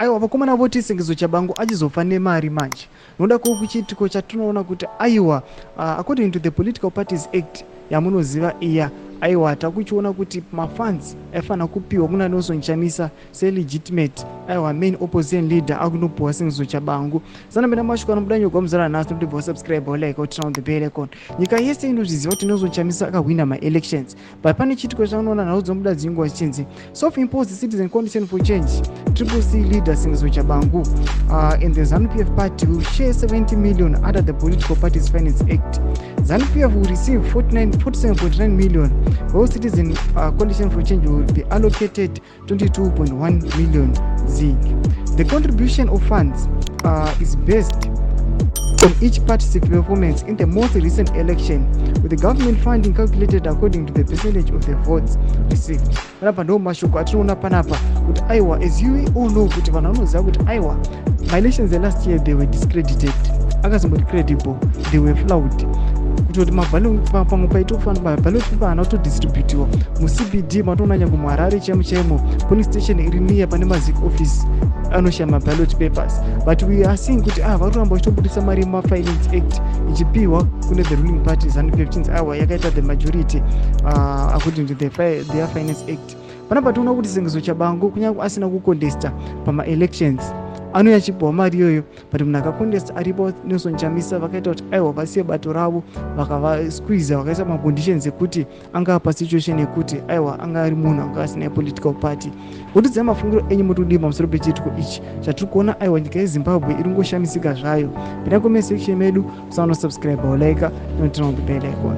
Aiwa, vakomana voti Sengezo Tshabangu achizofa nemari manje noda kwokuchiitiko chatinoona kuti aiwa, according to the Political Parties Act yamunoziva iya, aiwa, takuchiona kuti mafunds aifanira kupiwa kuna Nelson Chamisa selegitimate, aiwa, main opposition leader akunopiwa Sengezo Tshabangu. Sanapinda mashoko anobuda nyogwa muzara nhasi, notibva wasubscribe, walike, uturn on the bell icon. Nyika yese inozviziva kuti Nelson Chamisa akahwina maelections, but pane chiitiko chaunoona nhau dzomuda dzinguva chichinzi self-imposed Citizen Coalition for Change, Triple C leader Sengezo Tshabangu and the ZANU-PF party will share 70 million under the Political Parties Finance Act. ZANU-PF will receive 47.9 million, while Citizen Coalition for Change will be allocated 22.1 million ZiG. The contribution of funds is based on each party's performance in the most recent election, with the government funding calculated according to the percentage of the votes received. Panapa ndo mashoko atinoona panapa kuti aiwa, as you all know, kuti vanhu vanoziva kuti aiwa, maelections last year, they were discredited, akazomboti credible, they were flawed, kutoti pamwe paitofanira maballot paper haana kutodistributiwa muCBD. Matoona nyange muHarare chaimo chaimo, police station iri near pane maZIC office anoshaya maballot papers. But we are seeing kuti ah, vari kuramba vachitobudisa mari yemafinance act ichipiwa kune the ruling party ZANU-PF, chinzi aiwa, yakaita the majority according to their Finance Act. Panapa toona kuti Sengezo Tshabangu, kunyange asina kucontesta pamaelections, anouya achipiwa mari iyoyo, but munhu akacontesta aripo, Nelson Chamisa, vakaita kuti aiwa, vasiye bato ravo, vakavasqueeza, vakaisa maconditions ekuti anga pasituation yekuti aiwa, anga ari munhu anga asina political party. Kutidzai mafungiro enyu, mutodii pamusoro pechiitiko ichi chatiri kuona? Aiwa, nyika yeZimbabwe iri ngoshamisika zvayo. Pinda comment section medu, musaona subscribe, walike, noturn on the bell icon.